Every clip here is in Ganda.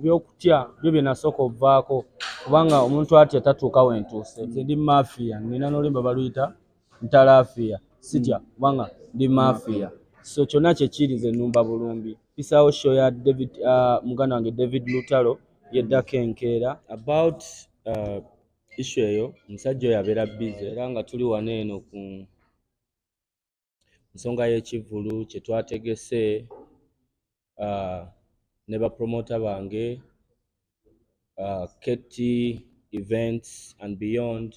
By'okutya byo bye nasooka okuvaako, kubanga omuntu atya tatuuka wentuuse. Nze ndi mafia, nina n'oluyimba baluyita Ntalafiya. Sitya kubanga ndi mafia, so kyonna kyekiri, nze nnumba bulumbi. Pisaawo show ya David, muganda wange David Lutalo, yeddako enkeera. About issue eyo, omusajja oyo abeera busy, era nga tuli wano eno ku nsonga y'ekivvulu kye twategese ne bapromota bange, KT Events and Beyond,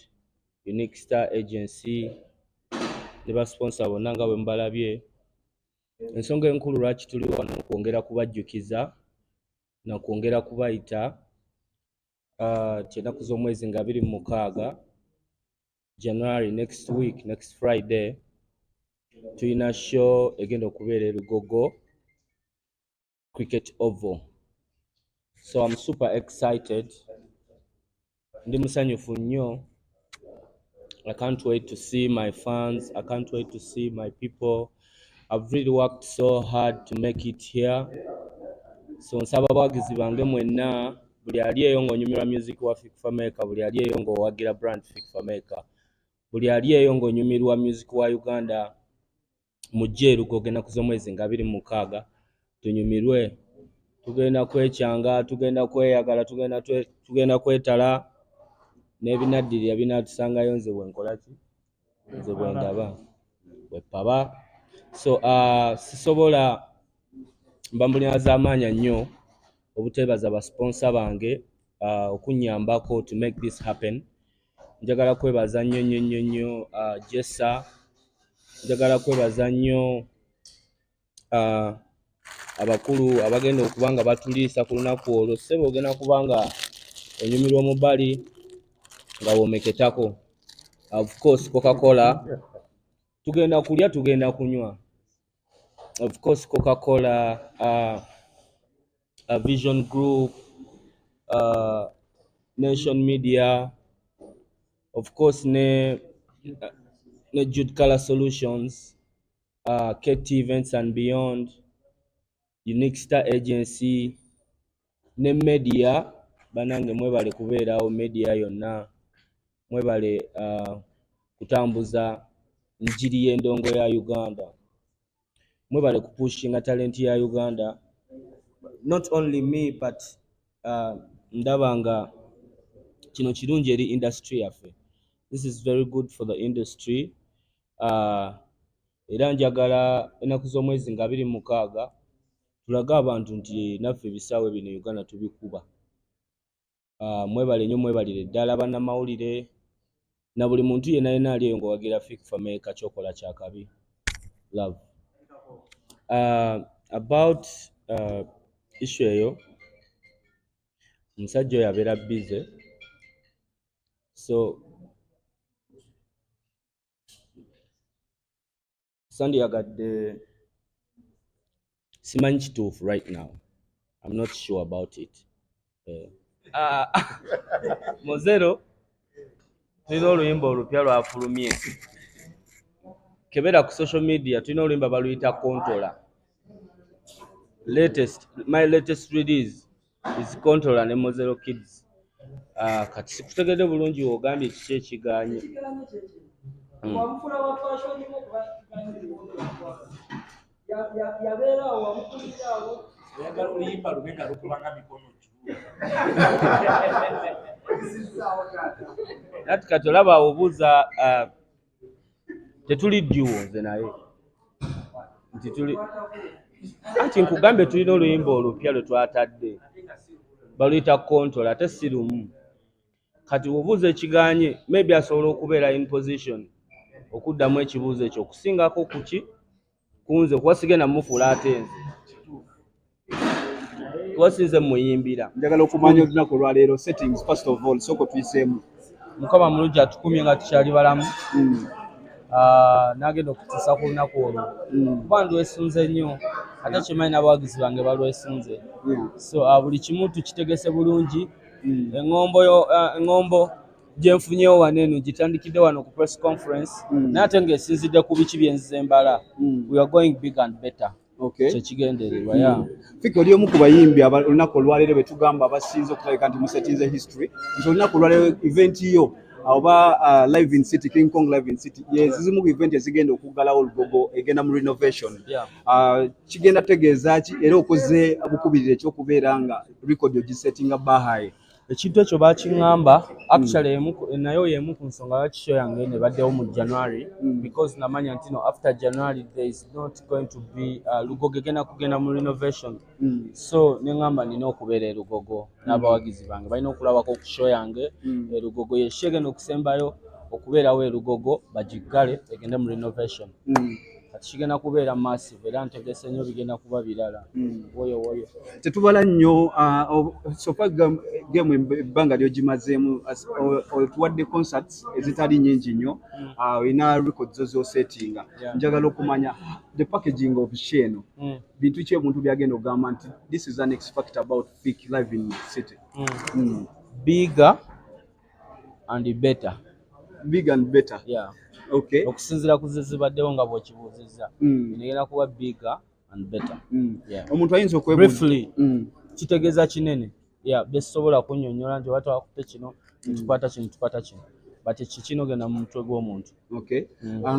Unique Star Agency ne basponsor bonna nga bwe mubalabye. Ensonga enkulu lwaki tuli wano kwongera kubajjukiza na kwongera kubayita ti ennaku z'omwezi nga 26 January, next week, next Friday, tulina show egenda okubeera e Lugogo Cricket Oval. So I'm super excited, ndi musanyufu nnyo. I can't wait to see my fans, I can't wait to see my people. I've really worked so hard to make it here, so nsaba abawagizi bange mwenna, buli ali eyo ng'onyumirwa music wa Fik Fameica, buli ali eyo ng'owagira brand Fik Fameica, buli ali eyo ng'onyumirwa music wa Uganda, mujje e Lugogo ennaku z'omwezi nga 26, tunyumirwe. Tugenda kwekyanga, tugenda kweyagala, tugenda kwetala n'ebinaddirira binatusangayo. Nze bwe nkola ki, nze bwe ndaba bwe paba. So sisobola mba mbulina z'amaanyi nnyo obuteebaza basponsor bange okunyambako to make this happen. Njagala kwebaza nnyo nnyo nnyo nnyo Jessa, njagala kwebaza nnyo abakulu abagenda okuba nga batuliisa ku lunaku olwo. Ssebo, ogenda kuba nga onyumirwa omubali nga womeketako. Of course Coca-Cola, tugenda kulya, tugenda kunywa. Of course Coca-Cola, Vision Group, Nation Media, of course ne Jude Color Solutions, KT Events and Beyond, Unique Star Agency ne media. Banange, mwebale kubeerawo. Media yonna mwebale kutambuza njiri y'endongo ya Uganda, mwebale kupushinga talent ya Uganda. Not only me, but ndaba nga kino kirungi eri industry yaffe. This is very good for the industry. Era njagala ennaku z'omwezi nga 26 tulage abantu nti naffe ebisaawe bino Uganda tubikuba. Mwebale nnyo, mwebalire ddala bannamawulire na buli muntu yenna yenna ali eyo ng'owagira Fik Fameica. Kyokola kyakabi. Love. About issue eyo, omusajja oyo abeera busy, so sandiyagadde, simanyi kituufu. Right now I'm not sure about it. Mozero, tulina oluyimba olupya lwafulumye, kebera ku social media. Tulina oluyimba baluyita Controller. Latest, my latest release is Controller ne Mozero Kids. Kati sikutegedde bulungi wogambye kiki ekiganye. Wamufula wa fashion mu kuba yabeera awo, wamukulira awo. Oyagala oluyimba lube nga lukubanga mikono juu. Ati kati olaba obuuza, tetuli duo nze naye nti tuli, anti nkugambye tulina oluyimba olupya lwe twatadde baluyita Control, ate si lumu. Kati obuuza ekiganye, maybe asobola okubeera in position okuddamu ekibuuzo ekyo okusingako kuki kunze, kuba sigenda mufuula ate nze, kuba sinze muyimbira. Njagala okumanya olunaku olwaleero settings. First of all, sooka otuyiseemu. Mukama mulungi, atukumye nga tukyali balamu. Ah, n'agenda okutuusa ku lunaku olwo, kuba ndwesunze nnyo, ate kimanyi n'abawagizi bange balwesunze. So buli kimu tukitegese bulungi. Eŋŋombo eŋŋombo gyenfunyewo wano eno gitandikidde wano ku press conference, naye ate ng'esinzidde ku biki byenzize mbala. We are going big and better. Okay. Kyekigendererwa ya. Fik, oli omu ku bayimbi olunaku olwaleero be tugamba abasinze okulabika nti musetinze history, nti olunaku olwaleero event yo oba Live in City, King Kong Live in City, ye zizimu ku event ezigenda okuggalawo Lugogo egenda mu renovation. Kigenda tegeeza ki, era okoze bukubirire ekyokubeera nga record ogisetinga bahaye? Ekintu ekyo bakiŋŋamba actually, nayo y'emu ku nsonga lwaki show yange eno ebaddewo mu January, because namanya nti no, after January there is not going to be Lugogo egenda kugenda mu renovation. So neŋŋamba nina okubeera e Lugogo n'abawagizi bange balina okulabako ku show yange e Lugogo. Ye show egenda okusembayo okubeerawo e Lugogo, bagiggale egende mu renovation. Kati kigenda kubeera massive, era ntegese nnyo, bigenda kuba birala. Woyo woyo. Tetubala nnyo. So far game ebbanga lyogimazeemu, otuwadde concerts ezitali nnyingi nnyo, olina records zo zosetinga. Njagala okumanya the packaging of show eno. Bintu ki omuntu byagenda okugamba nti this is an X factor about Fik Live in City? Bigger and better. Big and better. Yeah. Okay. Okusinziira ku ze zibaddewo nga bw'okibuuzizza, egenda kuba bigger and better. Yeah. Omuntu ayinza okwebuuza Briefly, kitegeeza kinene, yeah, byesobola kunnyonnyola nti oba twakutte kino, tukwata kino, tukwata kino, but kikino genda mu mutwe gw'omuntu. Okay.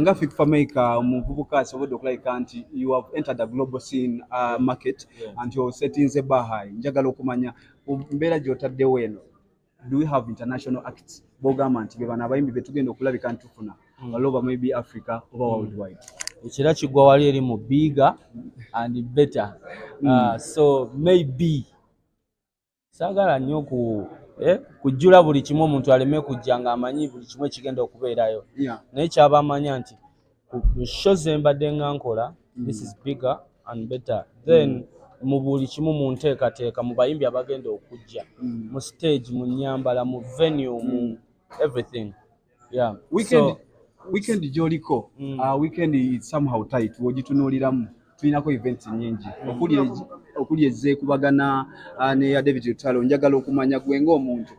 Nga Fik Fameica, omuvubuka asobodde okulabika nti you have entered the global scene, market, and you're setting bar high. Njagala okumanya ku mbeera gy'otaddewo eno, do we have international acts b'ogamba nti be bano abayimbi be tugenda okulabika nti tufuna all over, maybe Africa oba worldwide? Ekira kigwa wali eri mu bigger and better. So maybe saagala nnyo ku kujjula buli kimu, omuntu aleme kujja ng'amanyi buli kimu ekigenda okubeerayo, naye kyaba amanya nti ku show ze mbadde nga nkola, this is bigger and better. Then mu buli kimu, mu nteekateeka, mu bayimbi abagenda okujja, mu stage, mu nnyambala, mu venue, mu everything, yeah. Weekend, So, weekend gy'oliko, weekend is somehow tight. W'ogitunuuliramu tulinako events nnyingi, okuli ezekubagana neya David Lutalo. Njagala okumanya gwe ng'omuntu,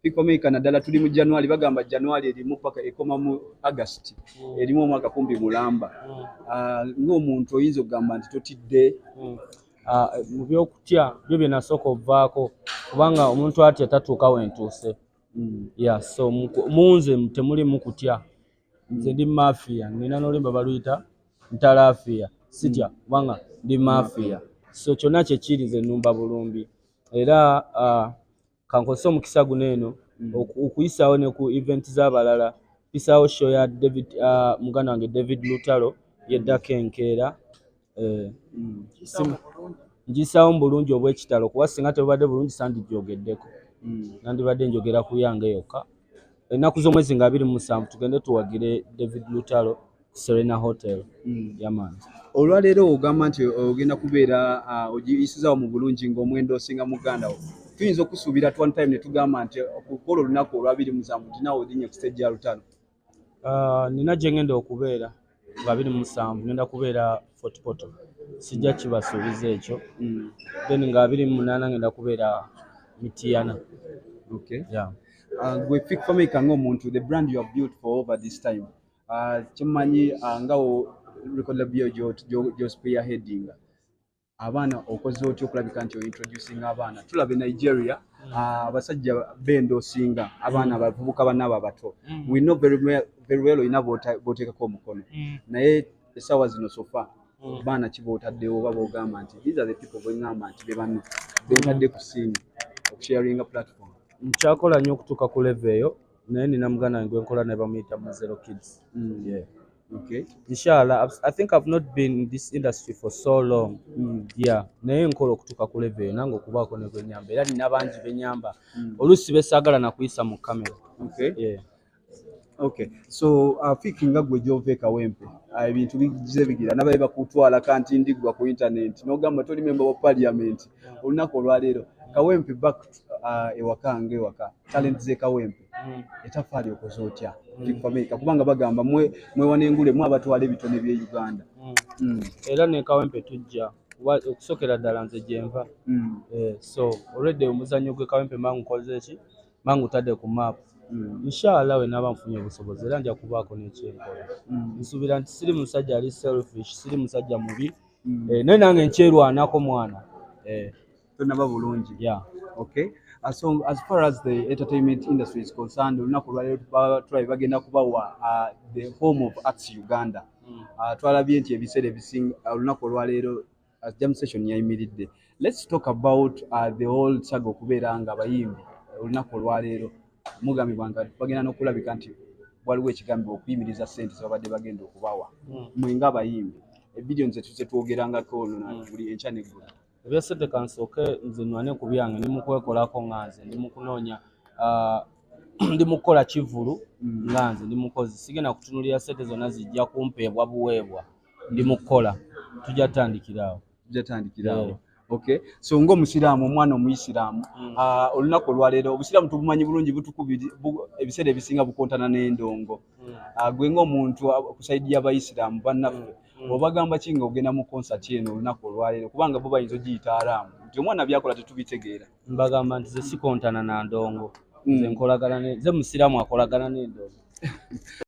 Fik Fameica, naddala tuli mu January, bagamba January erimu paka ekoma mu August, erimu omwaka kumpi mulamba. Ng'omuntu oyinza okugamba nti totidde? Mu byokutya byo bye nasooka okuvaako, kubanga omuntu atya tatuuka wentuuse. Yeah, so mu nze temulimu kutya. Nze ndi mafia, nina n'oluyimba baluyita ntalafiya. Sitya kubanga ndi mafia, so kyonna kyekiri nze nnumba bulumbi. Era kankozese omukisa guno eno okuyisaawo ne ku event z'abalala. Mpisaawo show ya David, muganda wange David Lutalo, yeddako enkeera. Ngisaawo mu bulungi obw'ekitalo, kuba singa tebubadde bulungi sandijyogeddeko, nandibadde njogera ku yange yokka. Ennaku z'omwezi nga 27 tugende tuwagire David Lutalo ku Serena Hotel. Yeah man. Olwaleero ogamba nti ogenda kubeera ogiyisizaawo mu bulungi ng'omwenda osinga muganda wo. Tuyinza okusuubira at one time ne tugamba nti okukola olunaku olwa 27 nti naawe olinnya ku stage ya Lutalo? Nina gye ngenda okubeera nga 27, ngenda kubeera Fort Portal, sijja kibasuubiza ekyo. Then nga 28 ngenda kubeera Mityana. Okay. Yeah. Gwe Fik Fameica ng'omuntu, the brand you have built for over this time, kyemmanyi nga record label yo gyo spearheading abaana, okoze otya okulabika nti ointroducing abaana? Tulaba e Nigeria, abasajja benda osinga abaana abavubuka bannaabo abato. We know very well, very well olina b'oteekako omukono, naye essaawa zino so far baana ki b'otaddewo oba b'ogamba nti these are the people bweŋŋamba nti be bano bentadde ku scene okusharinga platform? Nkyakola nnyo okutuuka ku level eyo, naye nina muganda wange gwenkola naye, bamuyita Muzero Kids. Yeah. Inshallah, I think I've not been in this industry for so long. Yeah, naye nkola okutuuka ku level eyo nange okubaako ne gwenyamba, era nina bangi benyamba, oluusi besaagala nakuyisa mu kamera. Yeah. Okay. So Fik, nga gwe gy'ova e Kawempe, ebintu bigize bigira nabaye bakutwala kanti ndiggwa ku internet n'ogamba toli member wa parliament. Olunaku olwaleero Kawempe back, ewaka nga ewaka, talent z'e Kawempe, etafaali okoze otya, Fik Fameica? Kubanga bagamba mwe mwewana engule, mwe abatwala ebitone by'e Uganda. Era ne Kawempe tujja kuba okusookera ddala nze gyenva. So already omuzannyo gw'e Kawempe mangu nkoze ki, mangu tadde ku map. Inshallah we naaba nfunye obusobozi era nja kubaako n'ekyenkola. Nsuubira nti siri musajja ali selfish, siri musajja mubi. Eh, naye nange nkyerwanako mwana. Eh, Tonaba bulungi. Yeah. Okay. So as far as the entertainment industry is concerned, olunaku olwaleero tulabye bagenda kubawa the home of arts Uganda. Twalabye nti ebiseera ebisinga olunaku olwaleero jam session yayimiridde. Let's talk about the whole saga okubeera nga abayimbi olunaku olwaleero mugambibwa nga bagenda n'okulabika nti waliwo ekigambibwa okuyimiriza ssente zebabadde bagenda okubawa. Mwe ng'abayimbi, ebillions zetwogerangako olwo buli enkya n'eggulo. Ebyesente kansooke nze nwane ku byange, ndi mu kwekolako nga nze ndi mu kunoonya, ndi mu kukola kivvulu nga nze ndi mukozi, sigenda kutunuulira ssente zonna zijja kumpeebwa buweebwa, ndi mu kukola, tujja tutandikira awo. Tujja awo. Okay, so ng'omusiraamu, omwana omuyisiraamu, olunaku olwaleero obusiraamu tubumanyi bulungi butukubiri ebiseera ebisinga bukontana n'endongo. Gwe ng'omuntu ku side y'abayisiraamu bannaffe, obagamba ki nga ogenda mu concert eno olunaku olwaleero, kubanga bo bayinza ogiyita araamu nti omwana byakola tetubitegeera? Mbagamba nti ze sikontana na ndongo. Nze nkolagana nze musiraamu akolagana n'endongo.